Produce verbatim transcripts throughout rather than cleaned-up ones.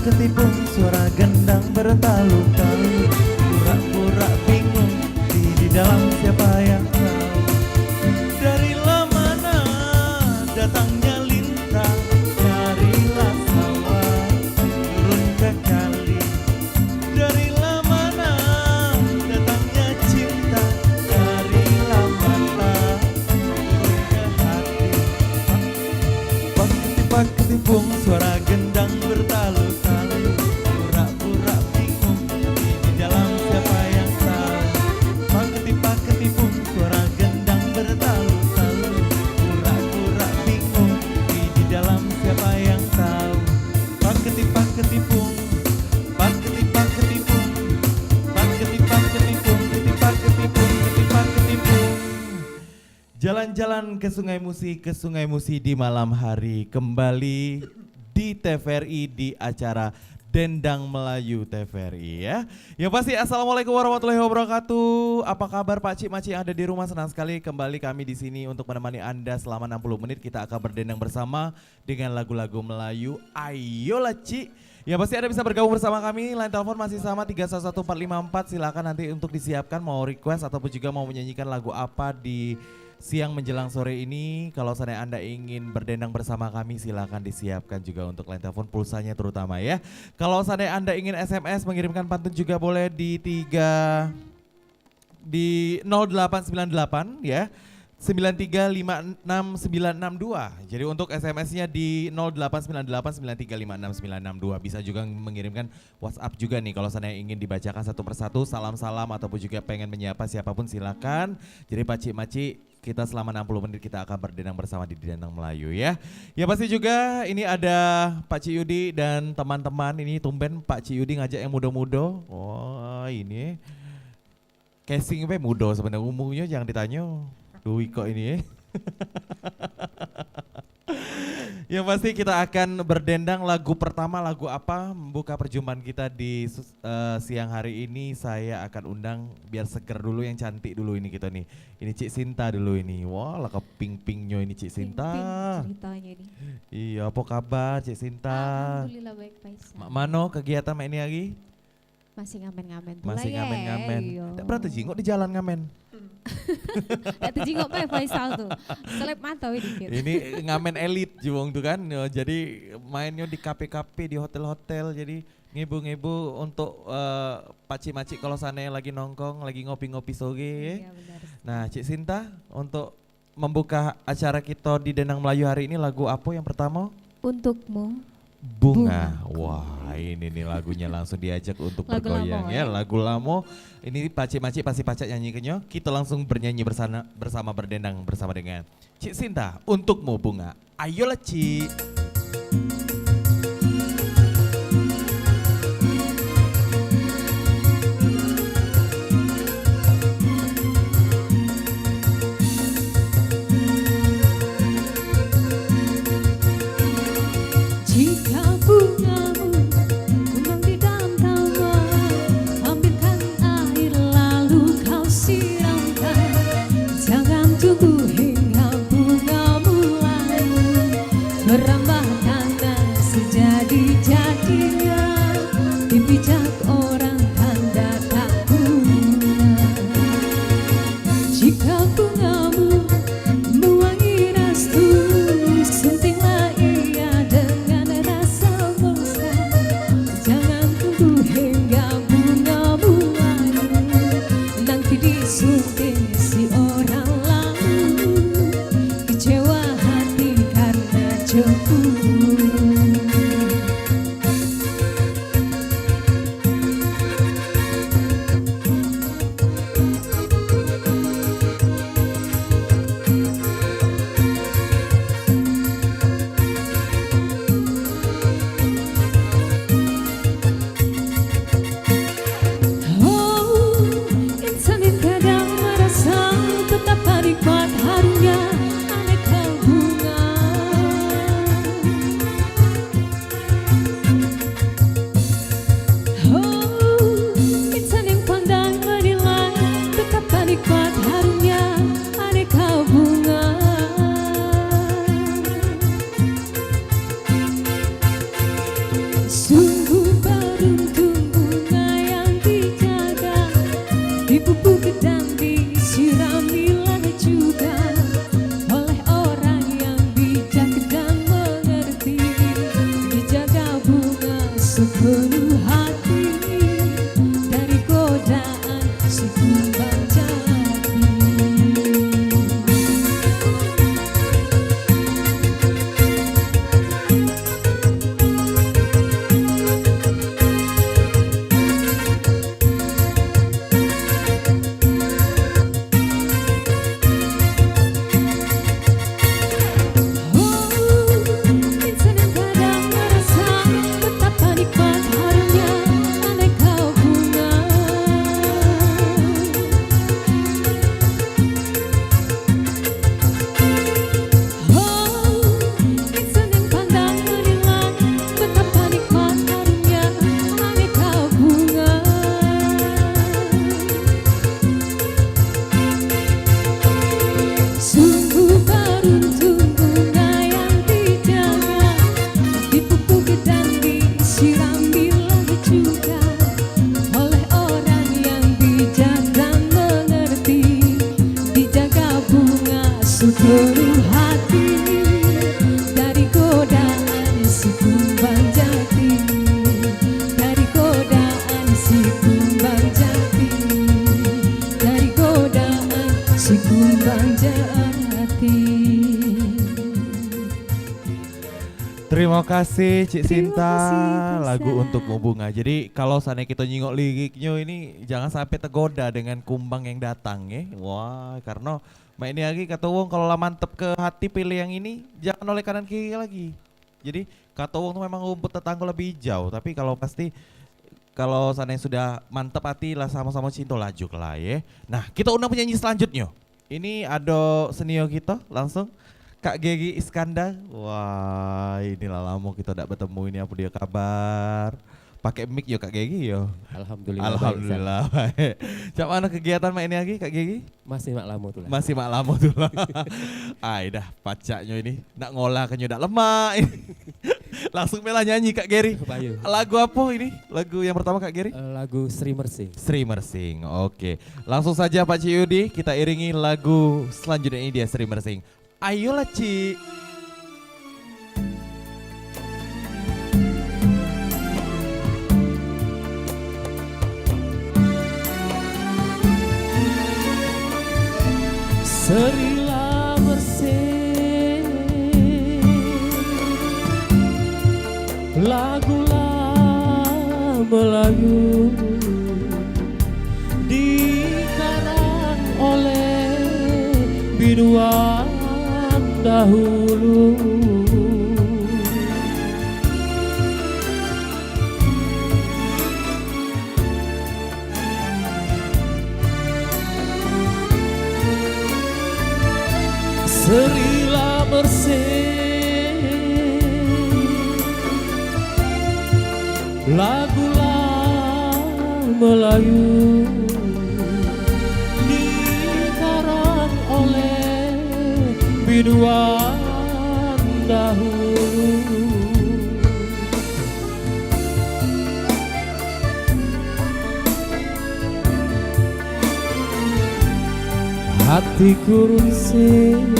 Ketipung suara gendang bertalu-talu, pura-pura bingung di, di dalam siapa yang tahu. Dari mana datangnya lintang, carilah sawah, turun ke kali. Dari mana datangnya cinta, carilah mata, turun ke hati. Pak ketipak ketipung, suara gendang bertalu-talu, pura-pura bingung, tapi di dalam siapa yang tahu. Pak ketipak ketipung, suara gendang bertalu-talu, pura-pura bingung, tapi di dalam siapa yang tahu. Pak ketipak ketipung, pak ketipak ketipung, pak ketipak ketipung, ketipak ketipung, ketipak ketipung. Jalan-jalan ke Sungai Musi, ke Sungai Musi di malam hari, kembali di T V R I di acara Dendang Melayu T V R I, ya. Yang pasti, assalamualaikum warahmatullahi wabarakatuh. Apa kabar, pakcik makcik yang ada di rumah? Senang sekali kembali kami di sini untuk menemani Anda selama enam puluh menit. Kita akan berdendang bersama dengan lagu-lagu Melayu. Ayolah, Cik. Ya, pasti Anda bisa bergabung bersama kami. Line telepon masih sama, tiga satu satu empat lima empat. Silakan nanti untuk disiapkan, mau request ataupun juga mau menyanyikan lagu apa di siang menjelang sore ini. Kalau seandainya Anda ingin berdendang bersama kami, silakan disiapkan juga untuk line telepon, pulsanya terutama, ya. Kalau seandainya Anda ingin S M S, mengirimkan pantun juga boleh di tiga, di nol delapan sembilan delapan, ya, sembilan tiga lima enam sembilan enam dua. Jadi untuk S M S-nya di nol delapan sembilan delapan sembilan tiga lima enam sembilan enam dua. Bisa juga mengirimkan WhatsApp juga nih kalau seandainya ingin dibacakan satu persatu salam-salam ataupun juga pengen menyapa siapapun, silakan. Jadi pakcik makcik, kita selama enam puluh menit kita akan berdendang bersama di Dendang Melayu, ya. Ya, pasti juga ini ada Pakcik Yudi dan teman-teman. Ini tumben Pakcik Yudi ngajak yang mudo-mudo. Wah, ini casing be mudo sebenarnya, umurnyo jangan ditanyo. Dui kok ini, eh. Yang pasti kita akan berdendang, lagu pertama, lagu apa membuka perjumpaan kita di sus-, eh, siang hari ini, saya akan undang biar seger dulu, yang cantik dulu ini kita nih. Ini Cik Sinta dulu ini. Wah, lah keping-pingnyo ini Cik Sinta. Ping-ping ceritanya ini. Iya, apa kabar Cik Sinta? Alhamdulillah baik, Faisal. Mak mano kegiatan mak ini hari? Masih ngamen-ngamen pula. Masih ya, ngamen-ngamen. Iya. Tak pernah tejingok di jalan ngamen. Tak tejingok bae Faisal tuh. Selep mata weh dikit. Ini ngamen elit juwong tuh kan. Ya, jadi mainnya di kafe-kafe, di hotel-hotel. Jadi ngibu-ngibu untuk, eh, pacik-macik kalau sana lagi nongkrong, lagi ngopi-ngopi sore. Iya, benar. Nah, Cik Sinta, untuk membuka acara kita di Dendang Melayu hari ini, lagu apa yang pertama? Untukmu. Bunga. Bungaku. Wah, ini nih lagunya langsung diajak untuk lagu bergoyang lama, ya, ya. Lagu lama. Ini pacik-macik pasti pacak nyanyi kenyo. Kita langsung bernyanyi bersama, bersama berdendang bersama dengan Cik Sinta, Untukmu Bunga. Ayolah, Cik. Jika bungamu kumbang di dalam taman, ambilkan air lalu kau siramkan. Jangan tunggu hingga bungamu layu, beram Hati dari godaan si kumbang jati, dari godaan si kumbang jati, dari godaan si kumbang jati. Terima kasih, Cik Terima Sinta. Kasih, Lagu Tristan. Untukmu, Bunga. Jadi, kalau seandainya kita nyingok liriknya ini, jangan sampai tergoda dengan kumbang yang datang, ya. Wah, karena mak ini lagi kata wong, kalau lah mantep ke hati pilih yang ini, jangan oleh kanan kiri lagi. Jadi, kata wong tuh memang rumput tetangga lebih hijau, tapi kalau pasti, kalau seandainya sudah mantep hati lah, sama-sama cinta, laju ke lah, ya. Nah, kita undang penyanyi selanjutnya. Ini ada senior kita langsung, Kak Geri Iskandar. Wah, inilah lama kita dak bertemu ini, apa dia kabar? Pakai mic yo, Kak Geri, yo. Alhamdulillah, baik, San. Alhamdulillah, baik. Cak mana kegiatan mak ini lagi, Kak Geri? Masih mak lama tu lah. Masih mak lama tu lah. Ai dah, pacaknyo ini nak ngolah kenyo dak lemak. Langsung bela nyanyi, Kak Geri. Bayu. Lagu apa ini? Lagu yang pertama, Kak Geri? Eh, lagu Sri Mersing. Sri Mersing. Oke. Langsung saja, Pak Cik Yudi, kita iringi lagu selanjutnya ini, dia Sri Mersing. Ayolah, Cik. Seri la mersing, lagu la Melayu, dikarang oleh biduan dahulu. Seri la mersing, lagu la Melayu, dikarang oleh biduan dahulu. Hatiku runsing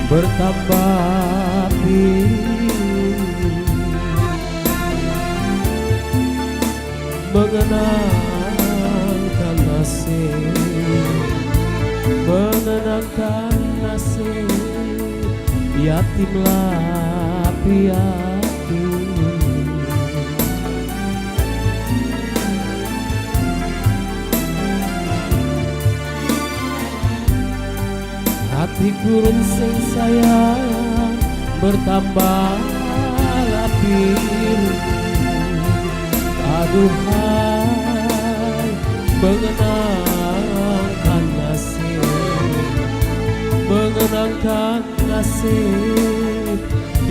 bertambah pilu, mengenangkan nasib, mengenangkan nasib yatim la piatu. Hatiku runsing sayang bertambah la pilu. Aduhai, mengenangkan nasib, mengenangkan nasib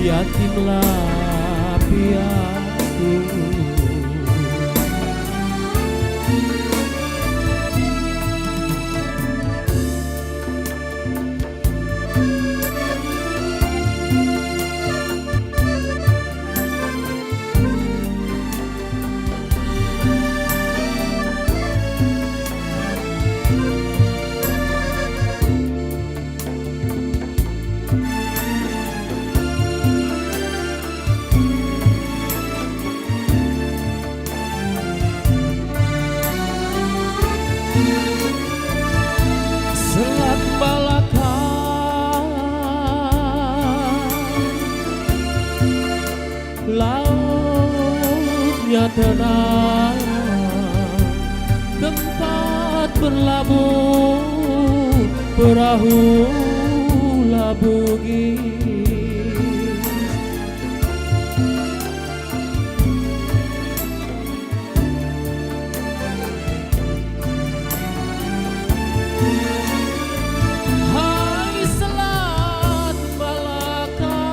yatim la piatu. Selat Malaka, lautnya tenang, tempat berlabuh perahu la Bugis. Hai Selat Malaka,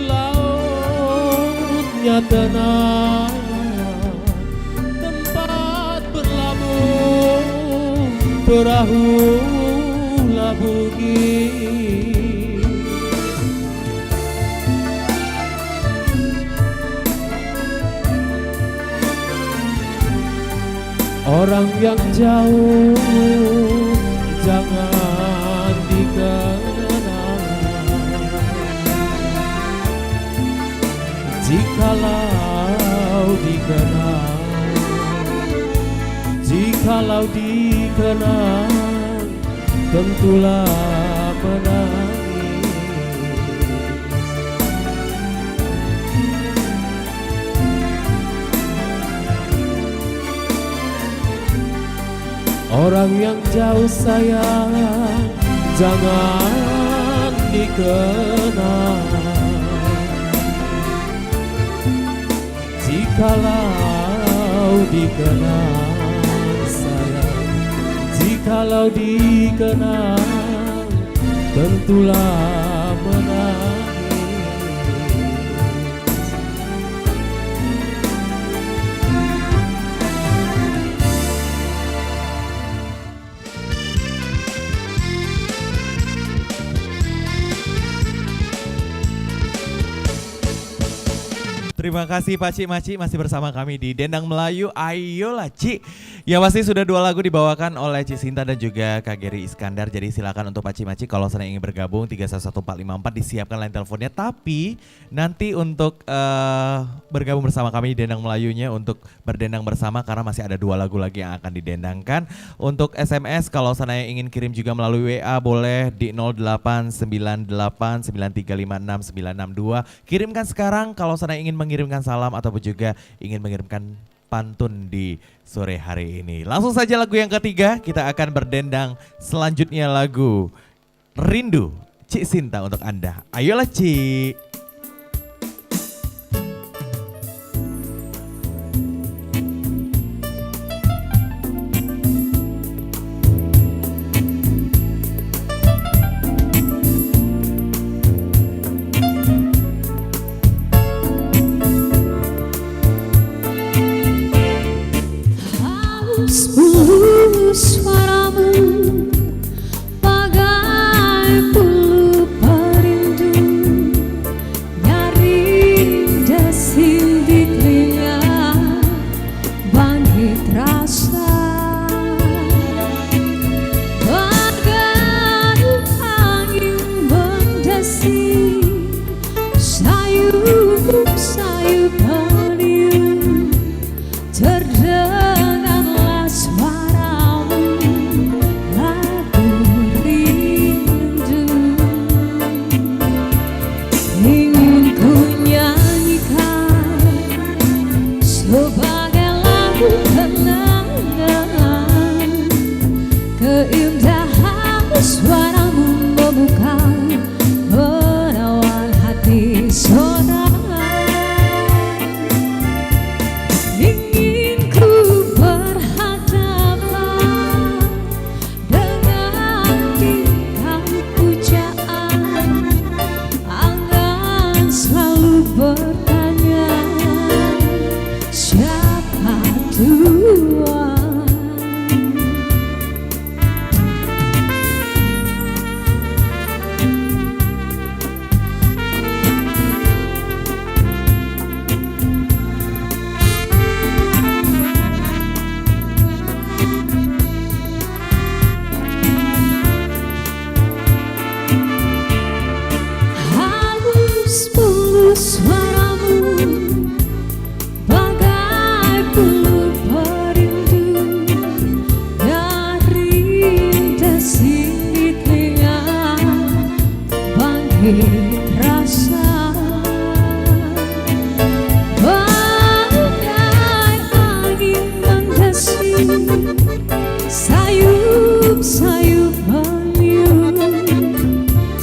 lautnya tenang, tempat berlabuh perahu la Bugis. Orang yang jauh Tenang, tentulah menangis. Orang yang jauh sayang, jangan dikenang. Jikalau dikenang sayang, jikalau dikenang, tentulah menangis. Terima kasih Pak Cik Macik masih bersama kami di Dendang Melayu. Ayolah Cik. Ya pasti sudah dua lagu dibawakan oleh Cik Sinta dan juga Kak Geri Iskandar. Jadi silakan untuk Pak Cik Macik kalau sana ingin bergabung tiga satu satu empat lima empat disiapkan line teleponnya. Tapi nanti untuk eh, bergabung bersama kami di Dendang Melayunya untuk berdendang bersama karena masih ada dua lagu lagi yang akan didendangkan. Untuk S M S kalau sana yang ingin kirim juga melalui W A boleh di nol delapan sembilan delapan sembilan tiga lima enam sembilan enam dua. Kirimkan sekarang kalau sana ingin mengirimkan salam ataupun juga ingin mengirimkan pantun di sore hari ini. Langsung saja lagu yang ketiga, kita akan berdendang selanjutnya lagu Rindu, Cik Sinta untuk Anda. Ayolah, Cik. Halus bulu suaramu bagai bulu perindu, nyaring desing di telinga, bangkit rasa. Bagai angin mendesing, sayup-sayup meniup, terdengarlah suaramu, lagu rindu. Ingin ku nyanyikan sebagai lagu kenangan, keindahan suaramu memukau menawan hati seorang. Ingin ku berhadapan dengan tingkah pujaan, angan selalu bertanya, siapa Tuhan? Halus mulus suaramu, bagai bulu perindu, nyaring desing di telinga, bangkit rasa. Bagai angin mendesing, sayup-sayup meniup,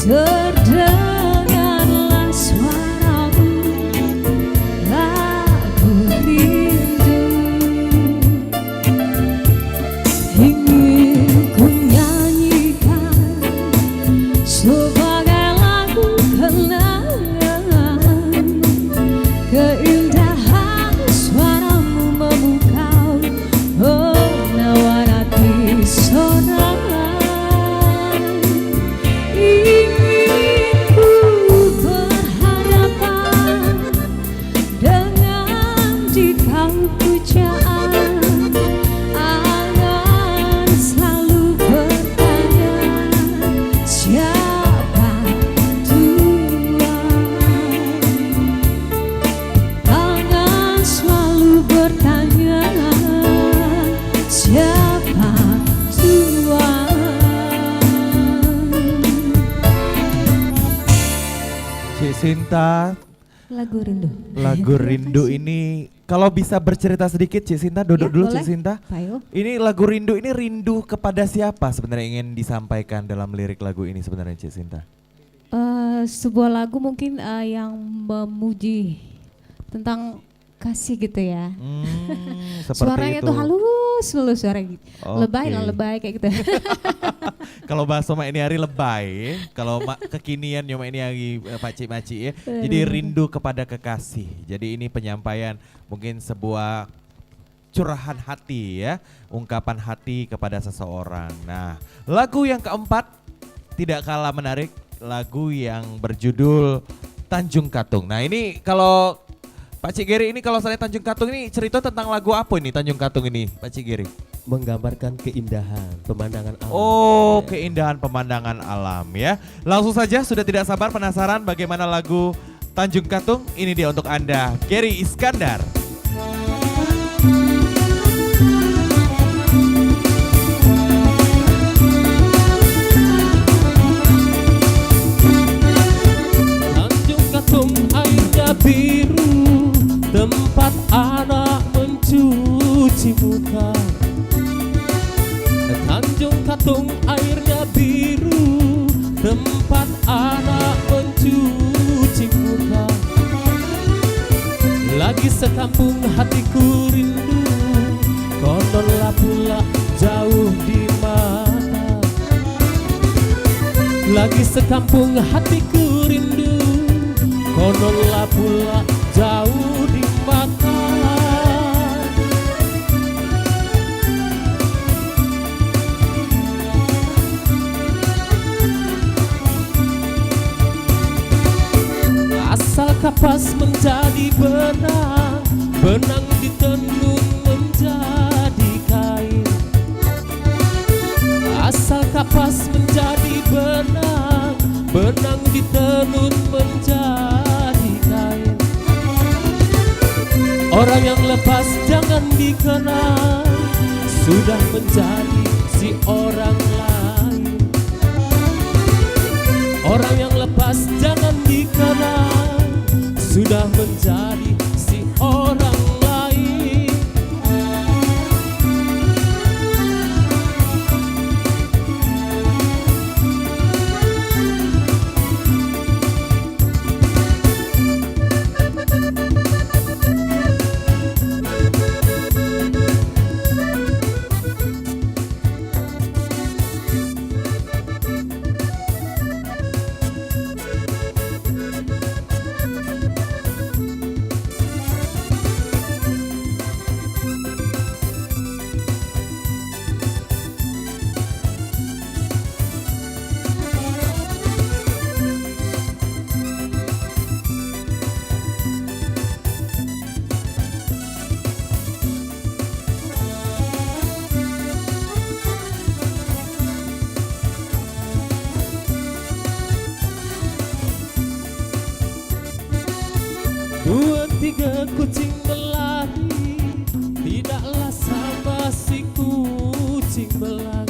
terdengarlah suaramu, lagu rindu. Ingin ku nyanyikan sebagai lagu kenangan, keindahan suaramu memukau, oh, menawan hati seorang. Cinta. Lagu rindu. Lagu rindu ini, kalau bisa bercerita sedikit, Cik Sinta, duduk dulu, Cik Sinta. Ini lagu rindu ini rindu kepada siapa sebenarnya ingin disampaikan dalam lirik lagu ini sebenarnya, Cik Sinta? Eh, sebuah lagu mungkin, eh, yang memuji tentang kasih gitu ya. Hmm, seperti itu. Suaranya tuh halus, halus suara gitu. Oke. Lebay lah, lebay kayak gitu. Kalau bahasa mak ini hari lebay, kalau mak kekinian nyo mak ini hari, eh, pakcik-pakcik ya. Jadi rindu kepada kekasih. Jadi ini penyampaian mungkin sebuah curahan hati ya, ungkapan hati kepada seseorang. Nah, lagu yang keempat tidak kalah menarik, lagu yang berjudul Tanjung Katung. Nah, ini kalau Pakcik Geri ini kalau selain Tanjung Katung ini cerita tentang lagu apa ini Tanjung Katung ini, Pakcik Geri? Menggambarkan keindahan pemandangan alam. Oh, keindahan pemandangan alam ya. Langsung saja, sudah tidak sabar penasaran bagaimana lagu Tanjung Katung. Ini dia untuk Anda, Geri Iskandar. Tanjung Katung airnya biru, tempat anak mencuci muka. Tanjung Katung airnya biru, tempat anak mencuci muka. Lagi sekampung hatiku rindu, kononlah pula jauh di mata. Lagi sekampung hatiku rindu, kononlah pula jauh di mata. Asal kapas menjadi benang, benang ditenun menjadi kain. Asal kapas menjadi benang, benang ditenun menjadi kain. Orang yang lepas jangan dikenang, sudah menjadi si orang lain. Orang yang lepas jangan dikenang, sudah menjadi si orang lain. Dua tiga kucing berlari, tidaklah sama si kucing belang.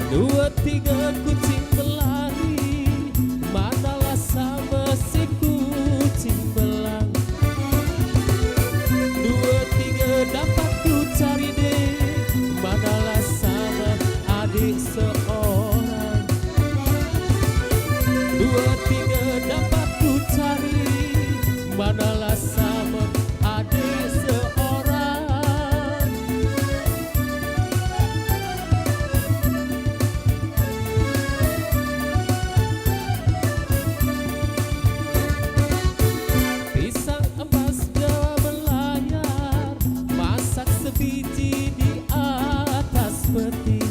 Dua tiga kucing berlari, manalah sama si kucing belang. Dua tiga dapat ku cari dek, manalah sama adik seorang. Dua tiga dapat ku cari, manalah sama adik seorang. Pisang emas Jawa berlayar, masak sebiji di atas peti.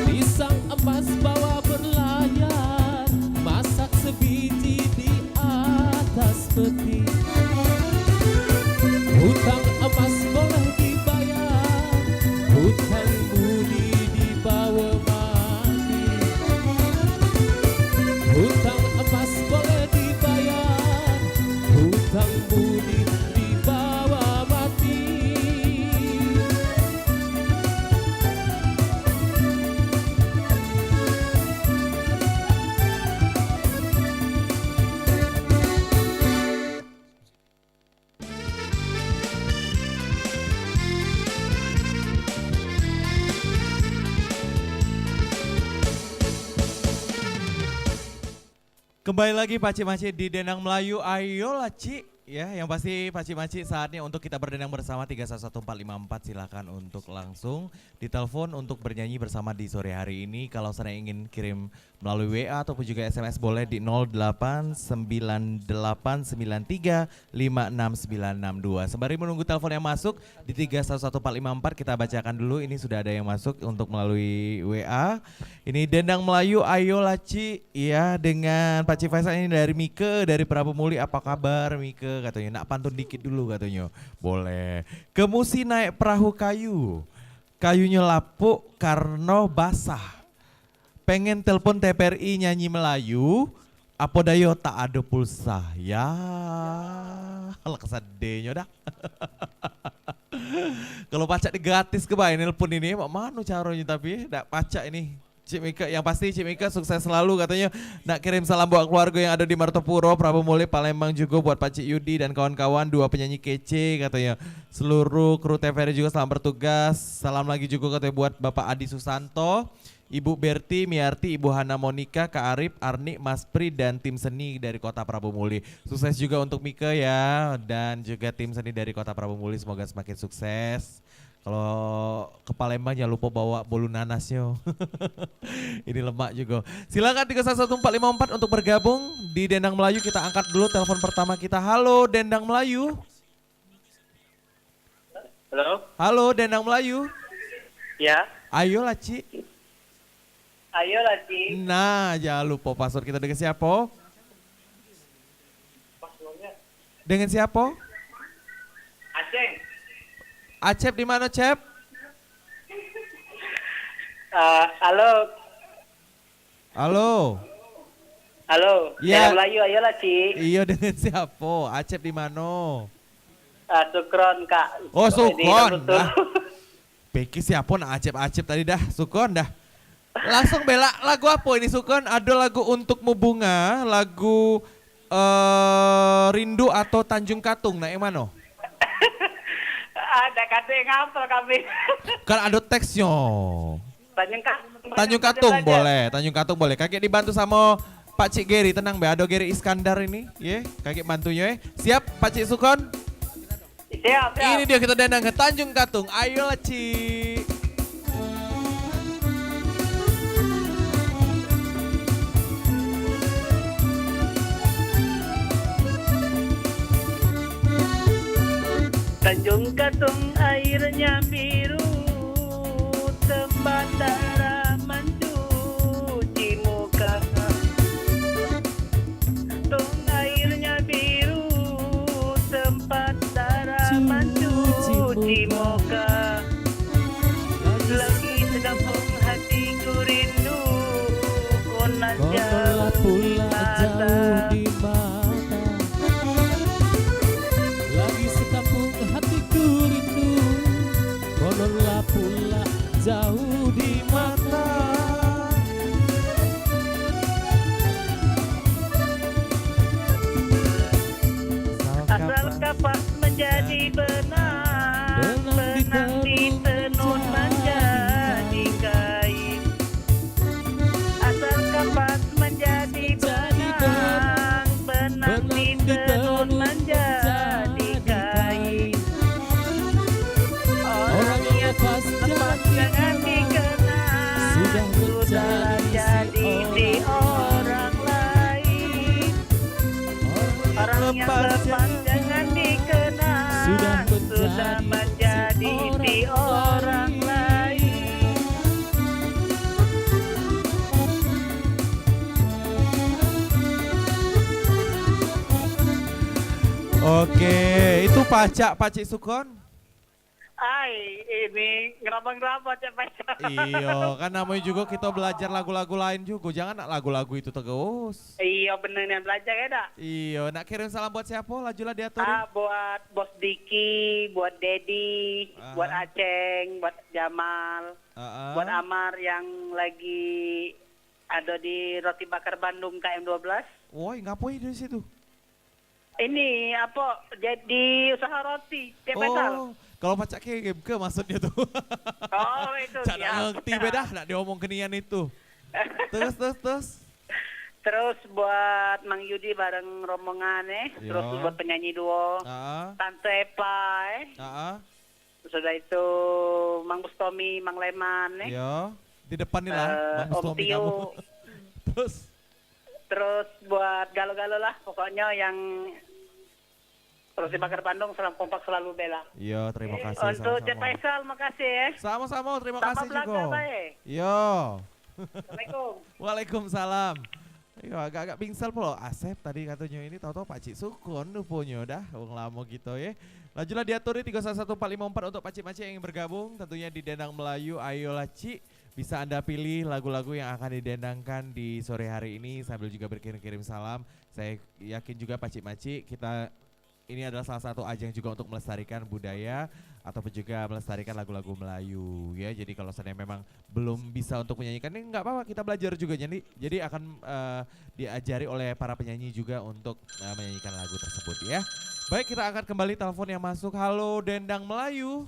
Pisang emas bawa berlayar, Kembali lagi Pakcik Makcik di Dendang Melayu. Ayolah, Cik. Ya, yang pasti Pakcik Makcik, saatnya untuk kita berdendang bersama. Tiga satu satu empat lima empat, silakan untuk langsung ditelepon untuk bernyanyi bersama di sore hari ini. Kalau sana ingin kirim melalui W A ataupun juga S M S, boleh di nol delapan sembilan delapan sembilan tiga lima enam sembilan enam dua. Sembari menunggu telepon yang masuk di tiga satu satu empat lima empat, kita bacakan dulu. Ini sudah ada yang masuk untuk melalui W A. Ini Dendang Melayu, ayolah, Cik. Iya, dengan Pakcik Faisal ini dari Mika, dari Prabumuli. Apa kabar, Mika? Katanya, nak pantun dikit dulu, katanya. Boleh. Ke musi naik perahu kayu. Kayunyo lapuk karno basah. Pengen telpon T V R I nyanyi Melayu, apo dayo tak ado pulsa. Ya, alah, kesedehnyo dah. Kalau pacak di gratis ke bae nelpon ini, mak mano caronyo tapi, dak pacak ini. Cik Mika, yang pasti Cik Mika sukses selalu, katanya nak kirim salam buat keluarga yang ada di Martopuro, Prabumuli, Palembang, juga buat Pakcik Yudi dan kawan-kawan, dua penyanyi kece, katanya. Seluruh kru T V R I juga selamat bertugas. Salam lagi juga, katanya, buat Bapak Adi Susanto, Ibu Berti, Miarti, Ibu Hana Monica, Kak Arif, Arnik, Mas Pri, dan tim seni dari Kota Prabumuli. Sukses juga untuk Mika ya, dan juga tim seni dari Kota Prabumuli, semoga semakin sukses. Kalau ke Palembang jangan lupa bawa bolu nanasnyo. Ini lemak juga. Silakan tiga satu satu empat lima empat untuk bergabung di Dendang Melayu. Kita angkat dulu telepon pertama kita. Halo, Dendang Melayu. Halo? Halo, Dendang Melayu. Ya. Ayolah, Cik. Ayolah, Cik. Nah, jangan lupa password kita dengan siapa? Dengan siapa? Aceh. Acep di mana, Cep? Eh, halo. Halo. Halo. Ya. Dendang Melayu, ayolah, Cik. Iyo, dengan siapa? Acep di mana? Ah, Sukron, Kak. Oh, Sukron. Nah. Pikir siapa nak Acep-Acep tadi dah, Sukon dah. Langsung belak, lagu apa ini, Sukon? Ada lagu Untukmu Bunga, lagu, eh, Rindu atau Tanjung Katung, nak yang mana? Ada kata yang ngapal kami. Kan ada teksnya. Tanjung Katung. Tanjung Katung boleh, Tanjung Katung boleh. Kagek dibantu sama Pak Cik Gary, tenang be, ada Gary Iskandar ini, ye. Kagek bantunya, eh. Siap, Pak Cik Sukon? Siap, siap. Ini dia kita dendang ke Tanjung Katung. Ayolah, Cik. Tanjung Katung airnya biru, tempat tanaman cuci muka. Tung airnya biru, tempat tanaman cuci muka. Lagi sekampung hatiku rindu, konon jauh di mata. Lagi sekampung hatiku rindu, kononlah pula jauh di mata. Asal kapas menjadi benang, benang ditenun menjadi kain. Asal kapas menjadi benang, benang ditenun menjadi kain. Orang yang lepas jangan dikenang, sudahlah jadi si orang lain. Orang yang lepas jangan dikenang, sudah menjadi si orang lain. Oke, itu pacak, Pacik Sukon. Ai, ini ngeraba-ngeraba cak pacak. Iyo, kan namanya juga kita belajar lagu-lagu lain juga. Jangan nak lagu-lagu itu terus. Iyo, bener nian belajar ya, dak? Iyo, nak kirim salam buat siapa? Lajulah diatur. Ah, buat Bos Diki, buat Dedi, buat Aceng, buat Jamal, buat Amar yang lagi ada di Roti Bakar Bandung K M dua belas. Woi, ngapoi di situ? Ini apa, jadi usaha roti, Cek Faisal. Oh, kalau pacak kirim ke maksudnya tu. Oh, itu. Cak nak ngerti be dah, nak diomong kenian itu. Terus, terus, terus. Terus buat Mang Yudi bareng rombongan, eh. Terus Yo. buat penyanyi duo. Ah. Tante Epa, eh. Ah. Sudah itu Mang Bustomi, Mang Leman, eh. Yo. Di depan nih lah, Eh, Mang Om Bustomi Tio. kamu. Terus? Terus buat galo-galo lah, pokoknya yang terus dibakar Bandung, salam kompak selalu bela. Yo, terima kasih. Untuk Cek sama-sama. Faisal, makasih, eh. Sama-sama, terima Tambah kasih belajar, juga. baik. Yo. Assalamualaikum. Waalaikumsalam. Iyo, agak-agak pingsan pulo Asep tadi katonyo ini, tau-tau Pakcik Sukun ruponyo dah, wong lamo kito ye. Lajulah diaturi tigo satu satu empat limo empat untuk pakcik-makcik yang ingin bergabung, tentunya di Dendang Melayu, ayolah Cik, bisa Anda pilih lagu-lagu yang akan didendangkan di sore hari ini sambil juga berkirim-kirim salam. Saya yakin juga pakcik-makcik kita ini adalah salah satu ajang juga untuk melestarikan budaya ataupun juga melestarikan lagu-lagu Melayu, ya. Jadi kalau seandainya memang belum bisa untuk menyanyikan, ini nggak apa-apa, kita belajar juga. Jadi, jadi akan, eh, diajari oleh para penyanyi juga untuk, eh, menyanyikan lagu tersebut, ya. Baik, kita angkat kembali telepon yang masuk. Halo, Dendang Melayu.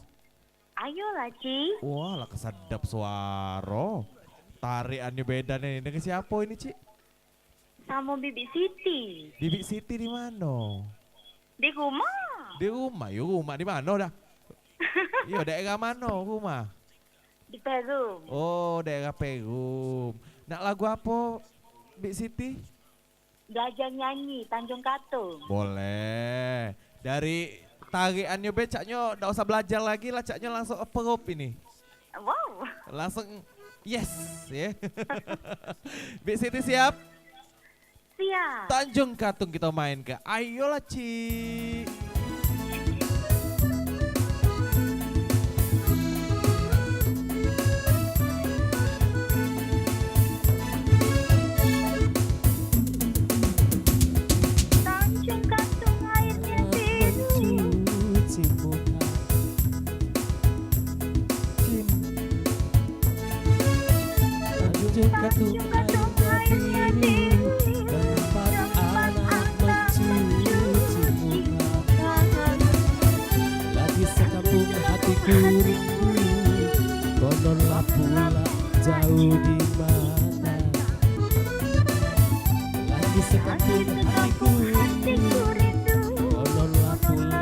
Ayolah, Ci. Wah, lah kesedap suaro. Tarikannya beda nih. Dengan siapa ini, Ci? Samo Bibi Siti. Bibi Siti di mano? Di rumah. Di rumah, yo rumah di mano dah? Yo, daerah mano rumah? Di Perum. Oh, daerah Perum. Nak lagu apo, Bik Siti? Belajar nyanyi, Tanjung Katung. Boleh. Dari tarikannya be, caknyo dak usah belajar lagi lah, caknyo langsung approve ini. Wow. Langsung yes, ya. Bik Siti siap? Siap. Tanjung Katung kita main ke. Ayolah, Cik. Tanjung Katung airnya biru. Tanjung Katung airnya biru, tempat anak mencuci muka. Lagi sekampung hatiku rindu, kononlah pula jauh di mata. Lagi sekampung hatiku rindu, kononlah pula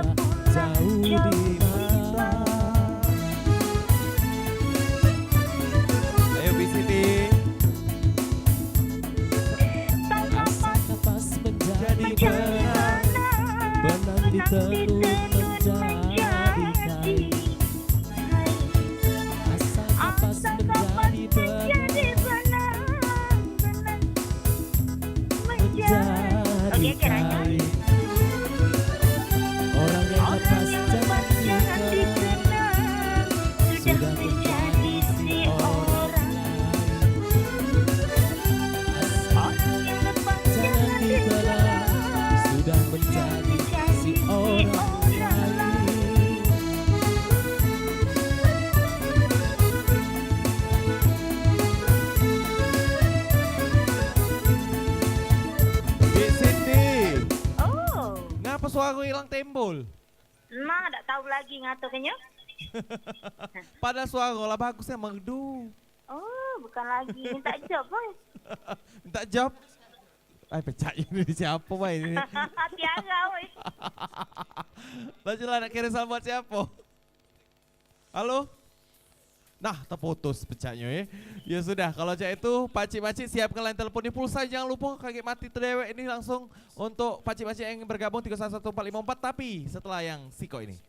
jauh di mata. Ayo, Bik Siti. Asa kapas menjadi benang, benang ditenun menjadi kain. Asa kapas menjadi benang, menjadi kain. Orang yang lepas jangan dikenang, sudah menjadi si orang lain. Asal jangan dikenang, sudah menjadi si orang lain. Bik Siti. Oh. Ngapa suara hilang timbul? Nah, dak tahu lagi ngatur kenyo. Padahal suara lah bagus ya, merdu. Oh, bukan lagi. Minta job, boy. Minta job? Ai, pecah ini siapa, boy, ini? Tiara, boy. Laju lah, nak kirim salam buat siapa? Halo? Nah, terputus pecaknyo, ya. Ya sudah, kalau cak itu, pakcik-pakcik siapkan line telepon di pulsa, jangan lupa, kagek mati terdewek ini langsung untuk pakcik-pakcik yang bergabung tiga satu satu empat lima empat, tapi setelah yang sikok ini.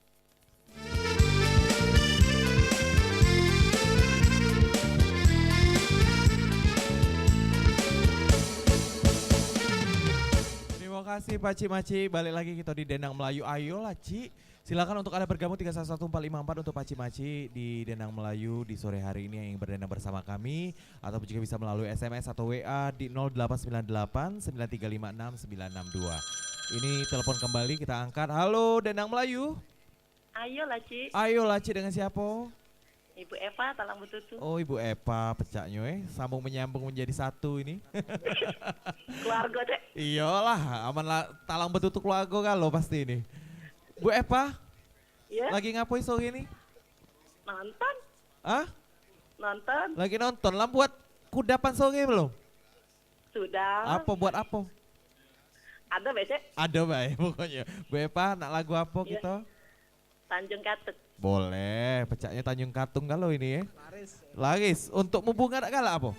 Terima kasih, pakcik-makcik. Balik lagi kita di Dendang Melayu. Ayolah, Cik. Silakan untuk Anda bergabung tiga satu satu empat lima empat untuk pakcik-makcik di Dendang Melayu di sore hari ini yang ingin berdendang bersama kami, ataupun juga bisa melalui S M S atau W A di nol delapan sembilan delapan sembilan tiga lima enam sembilan enam dua. Ini telepon kembali, kita angkat. Halo, Dendang Melayu. Ayolah, Cik. Ayolah, Cik, dengan siapa? Ibu Eva, Talang Betutu. Oh, Ibu Eva, pecaknyo, eh. Sambung menyambung menjadi satu ini. Keluarga, Dek. Iyalah, aman lah, Talang Betutu keluarga kalo pasti ini. Bu Eva? Ya? Lagi ngapoi sore ni? Nonton. Hah? Nonton. Lagi nonton. Lam buat kudapan sore belum? Sudah. Apo, buat apo? Ado bae, Cek. Ado bae pokoknyo. Bu Eva, nak lagu apo kito? Tanjung Katung. Boleh, pecaknyo Tanjung Katung galo ini, ye. Laris. Laris. Untukmu bunga dak galak apo?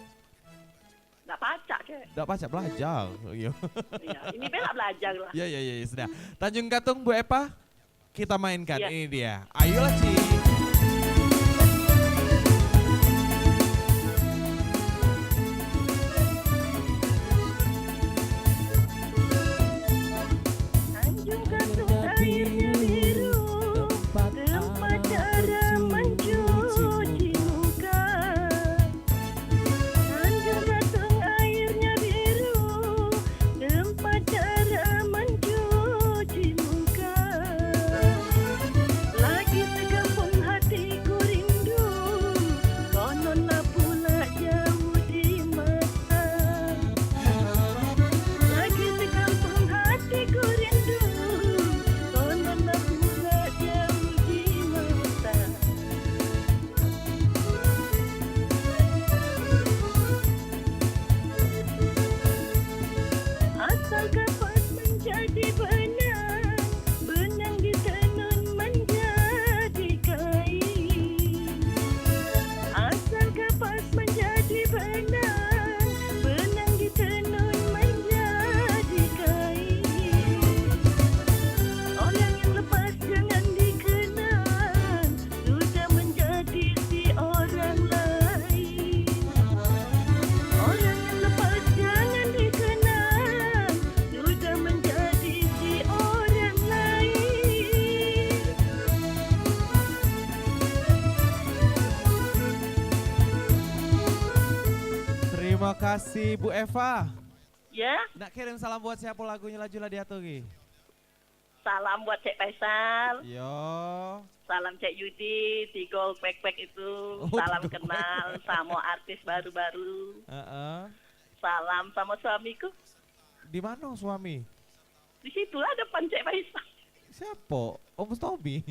Dak pacak, Cek. Dak pacak belajar. Iyo. Iyo, ini be nak belajar lah. Iyo, iyo, iyo, iyo, sudah. Tanjung Katung, Bu Eva, kita mainkan. Iyo. Ini dia. Ayolah, Ci. Tanjung Katung airnyo biru, tempat cara mencuci muka. Tanjung Katung airnyo biru, tempat cara mencuci muka. Lagi sekampung hatiku rindu, konon lah pula jauh di mata. Lagi sekampung hatiku rindu, konon lah pula jauh di mata. Asal kapas menjadi benang, benang ditenun menjadi kain. Asal kapas menjadi benang, benang ditenun menjadi kain. Orang yang lepas jangan dikenang, sudah menjadi si orang lain. Orang yang lepas jangan dikenang, sudah menjadi si orang lain. Terima kasih, Bu Eva. Ya. Nak kirim salam buat siapa, lagunya laju lah diatur, Gi? Salam buat Cek Faisal. Yo. Salam Cek Yudi, Tigol Kwek Kwek itu. Oh, salam Tigol Kwek Kwek. Kenal sama artis baru-baru. Heeh. Salam sama suamiku. Di mana suami? Di situlah depan Cek Faisal. Siapa? Om Mustomi.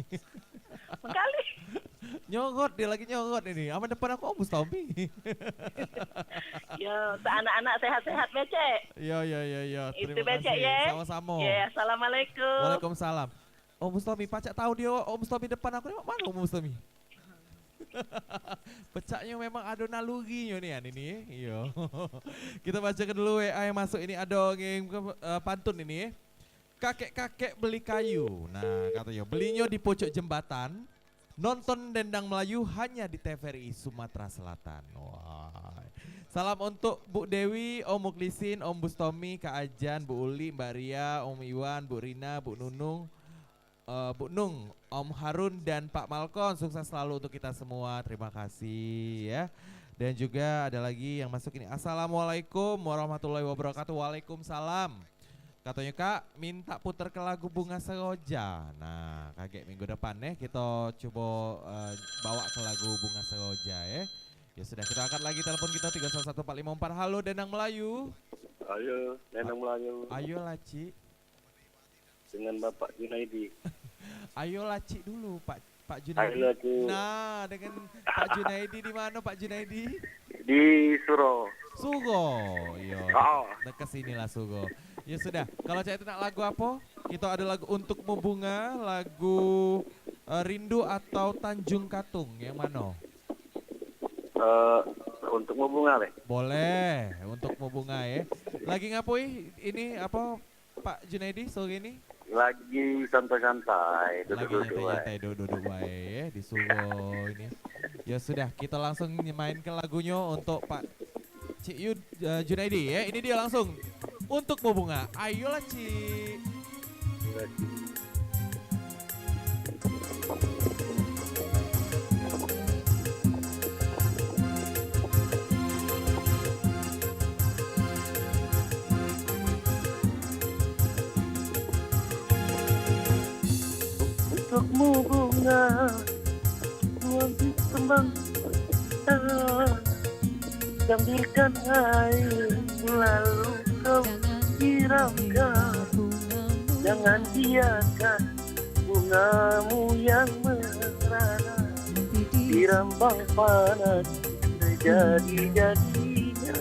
Mengkali. Nyorot, dia lagi nyorot ini. Aman depan aku, Om Mustomi. Yo, anak-anak sehat-sehat be, Cek. Yo, yo, yo, yo. Itu terima be, Cek, kasih. Ye. Sama-sama. Ye, assalamualaikum. Waalaikumsalam. Om Mustomi, pacak tahu dia Om Mustomi depan aku ni, mana Om Mustomi? Pecaknyo memang ado nalurinyo nian ini, iyo. Kita bacakan dulu W A yang masuk ini, ado ngirim ke, eh, pantun ini. Kakek-kakek beli kayu. Nah, katonyo, belinyo di pucuk jembatan, nonton dendang Melayu hanya di T V R I Sumatera Selatan. Wah. Salam untuk Bu Dewi, Om Muklisin, Om Bustomi, Kak Ajan, Bu Uli, Mbak Ria, Om Iwan, Bu Rina, Bu Nunung, eh, Bu Nung, Om Harun dan Pak Malkon, sukses selalu untuk kita semua. Terima kasih ya. Dan juga ada lagi yang masuk ini. Assalamualaikum warahmatullahi wabarakatuh. Waalaikumsalam. Katonyo, Kak, minta puter ke lagu Bunga Seroja. Nah, kagek minggu depan neh kito cubo, eh, bawa ke lagu Bunga Seroja, ya. Ya sudah, kita angkat lagi telepon kita tiga satu satu empat lima empat. Halo, Dendang Melayu. Ayo, Dendang Melayu. Ayolah, Cik. Dengan Bapak Junaidi. Ayolah, Cik, dulu, Pak, Pak Junaidi. Ayolah, Cik. Nah, dengan Pak Junaidi di mana, Pak Junaidi? Di Suro. Suro, iya. Oh. Dekat sinilah Suro. Ya sudah, kalau cak itu nak lagu apa? Kita ada lagu Untukmu Bunga, lagu, eh, Rindu atau Tanjung Katung, yang mana? Eh, Untukmu Bunga, leh. Boleh, Untukmu Bunga, ya. Lagi ngapoi ini, apa, Pak Junaidi, sore ni? Lagi santai-santai, duduk-duduk bae. Lagi nyantai-nyantai, duduk-duduk bae, ya, di Suro ini. Ya sudah, kita langsung main ke lagunyo untuk Pak Cik Yud, eh, Junaidi, ya. Ini dia langsung. Untukmu Bunga. Ayolah, Cik. Untukmu bunga, ku ambil kembang, ah, sambilkan air, lalu kau siramkan. Jangan biarkan bungamu yang merana dirambang panas, terjadi-jadinya.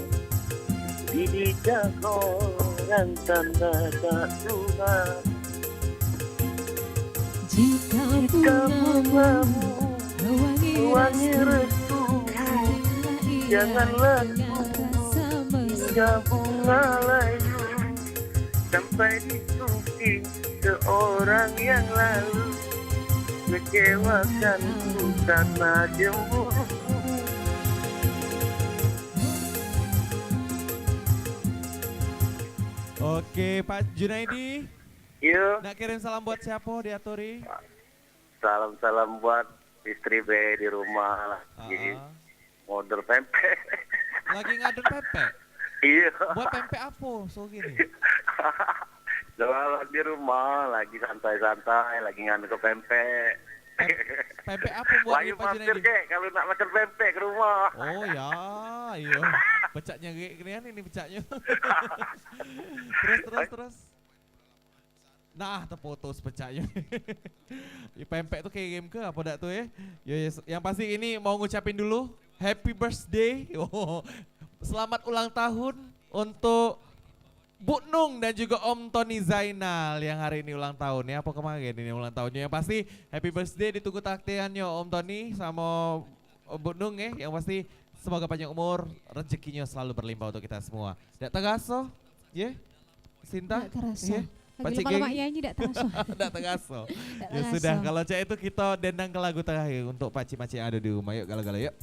Dididak orang tanda tak tular. Jika bungamu mewangi restumu, janganlah tumbuh hingga bunga layu. Sampai dituping seorang yang lalu, ngecewakanku karena cemburu. Oke, Pak Junaidi. Iya. Nak kirim salam buat siapa, diaturi? Salam-salam buat istri be di rumah. Lagi order pempek. Lagi ngadon pempek? Iya. Buat pempek apa sore ni? Jualan di rumah, lagi santai-santai, lagi nganu ke pempek. Pem-, pempek apa buat Wahyu, Pak Junaidi? Mampir, Kek, kalau nak makan pempek ke rumah. Oh ya, iya. Pecaknya gek nian ini pecaknya. Terus, terus, terus. Nah, terputus pecaknya. Ya, pempek tu kirim ke apa dak tu, eh? Ya, ya, yang pasti ini mau ngucapin dulu happy birthday. Oh, selamat ulang tahun untuk Bu Nung dan juga Om Tony Zainal yang hari ini ulang tahun ya. Apa kemarin ini ulang tahunnya? Yang pasti happy birthday, ditunggu taktiannya Om Tony sama Bu Nung ya. Yang pasti semoga panjang umur, rezekinya selalu berlimpah untuk kita semua. Dak terasa, ya? Sinta? Dak terasa. Ya? Lagi Pakcik lemak-lemak Geng? Nyanyi dak terasa. Dak terasa. Dak terasa. Ya sudah, kalau cak itu kita dendang ke lagu terakhir untuk pakcik-pakcik yang ada di rumah. Yuk, galo-galo, yuk.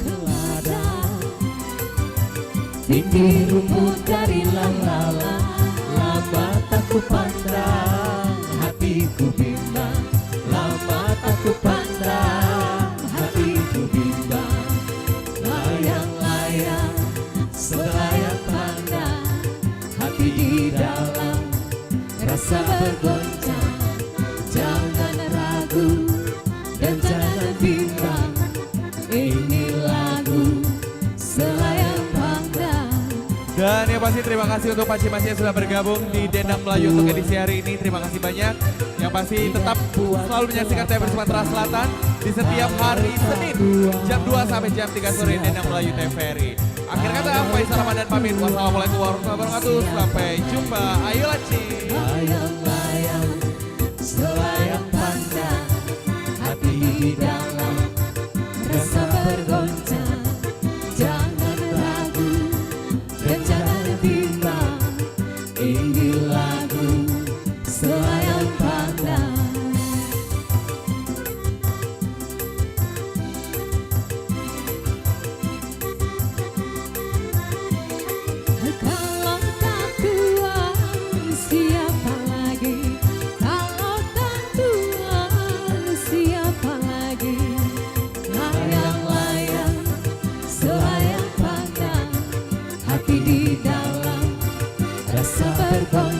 Teladan tinggi rumput dari lama-lama, lama tak ku pandang, hatiku bimbang, lama tak ku pandang, hatiku bimbang. Layang-layang, selayang pandang, hati di dalam rasa bergoncang. Jangan ragu dan jangan bimbang, ini lagu selayang pandang. Dan yang pasti terima kasih untuk pakcik-pakcik yang sudah bergabung di Dendang Melayu untuk edisi hari ini. Terima kasih banyak. Yang pasti tetap selalu menyaksikan T V R Sumatera Selatan di setiap hari Senin jam dua sampai jam tiga sore, Dendang Melayu T V R I. Akhir kata, Faisal Ramadan pamit. Wassalamualaikum warahmatullahi wabarakatuh. Sampai jumpa. Ayo, Laci. Layang-layang, selayang pandang, hati di dalam rasa bergoncang. Jangan ragu dan jangan bimbang, ini lagu selayang pandang. Kalau tak Tuhan, siapa lagi? Kalau tak Tuhan, siapa lagi? Layang-layang, selayang pandang, hati di dalam rasa bergoncang.